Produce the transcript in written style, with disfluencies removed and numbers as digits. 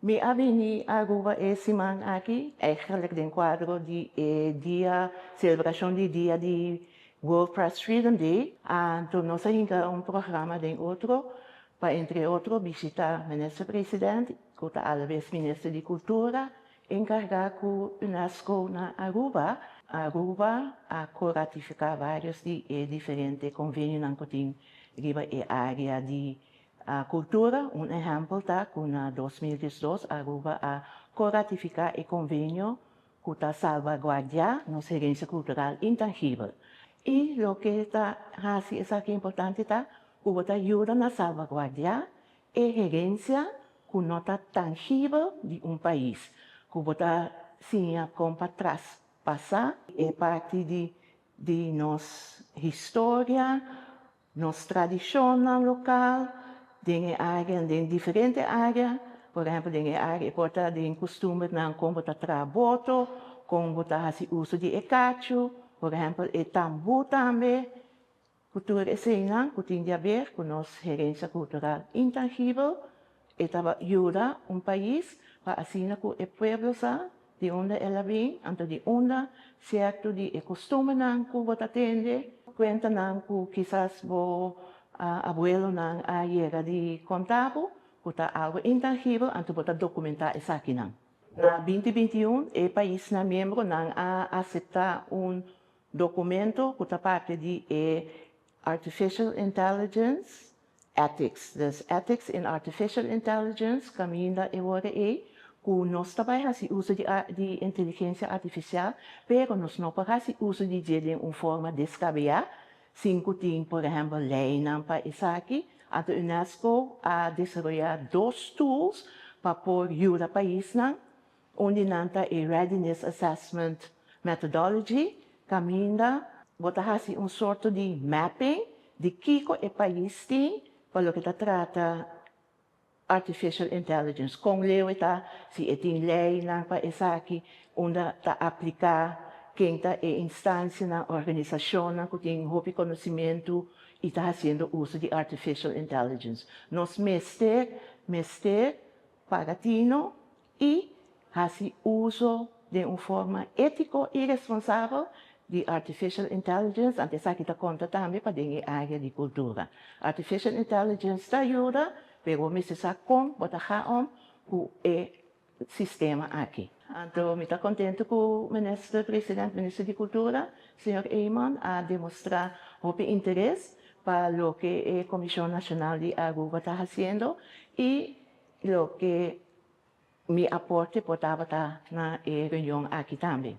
Mi a bini Aruba e siman aki, eigenlijk den kuadro di e dia, selebrashon di dia di World Press Freedom Day. Anto nos a hinka un programa den otro, pa entre otro bishitá minister president, ku ta alabes minister di Kultura, enkargá ku UNESCO na Aruba. Aruba a ratifiká vários di e diferente konvenionan ku tin riba e área di kultura. Un ehèmpel ta ku na 2012 Aruba a ratifiká e konvenio ku ta salvaguardiá nos herensia kultural intangibel. I loke ta hasi esaki importante ta ku ta yuda na salvaguardiá e herensia ku no ta tangibel di un pais. Ku ta siña kon pa traspasá e parti di nos historia, nos tradishon lokal, den área, den diferente área, por ehèmpel, den área por ta den kustumbernan kon ta traha boto, kon ta hasi uso di e kachu, por ehèmpel, e tambú tambe, kultura esei ku tin di aber ku nos herensia kultural intangibel, e ta yuda un pais pa asina ku e pueblo sa di unda el a bin, anto di unda sierto di e kustumbernan ku bo ta tende, kuentanan ku kisas bo abuelonan a yega di konta bo, ku ta algu intangibel, anto bo ta dokumentá esakinan. Na 2021, e paisnan miembronan a aseptá un dokumento ku ta parti di e Artificial Intelligence Ethics. Dus Ethics in Artificial Intelligence, kaminda e ora ei, ku nos tambe hasi uso di inteligensia artifisial, pero nos no por hasi uso di dje den un forma deskabeyá, sin ku tin, por ehèmpel, leinan pa esaki. Anto UNESCO a desaroyá dos tools pa por yuda paisnan, unda nan ta e Readiness Assessment Methodology, kaminda bo ta hasi un sorto di mapping di kiko e pais tin pa loke ta trata artificial intelligence. Kon leu e ta, si e tin leinan pa esaki, unda ta apliká, ken ta e instansianan, organisashonnan ku tin hopi konosementu i ta hasiendo uso di artificial intelligence. Nos mester paga tino i hasi uso di un forma étiko i responsabel di artificial intelligence, anto esaki ta konta tambe pa e área di kultura. Artificial intelligence ta yuda, pero mester sa kon bo ta om ku e sistema aki. Anto, mi ta kontentu ku minister president, minister di Kultura, señor Eman, a demostrá hopi interes pa loke e Komishon Nashonal di Aruba ta hasiendo i loke mi aporte por tabata na e reunion aki tambe.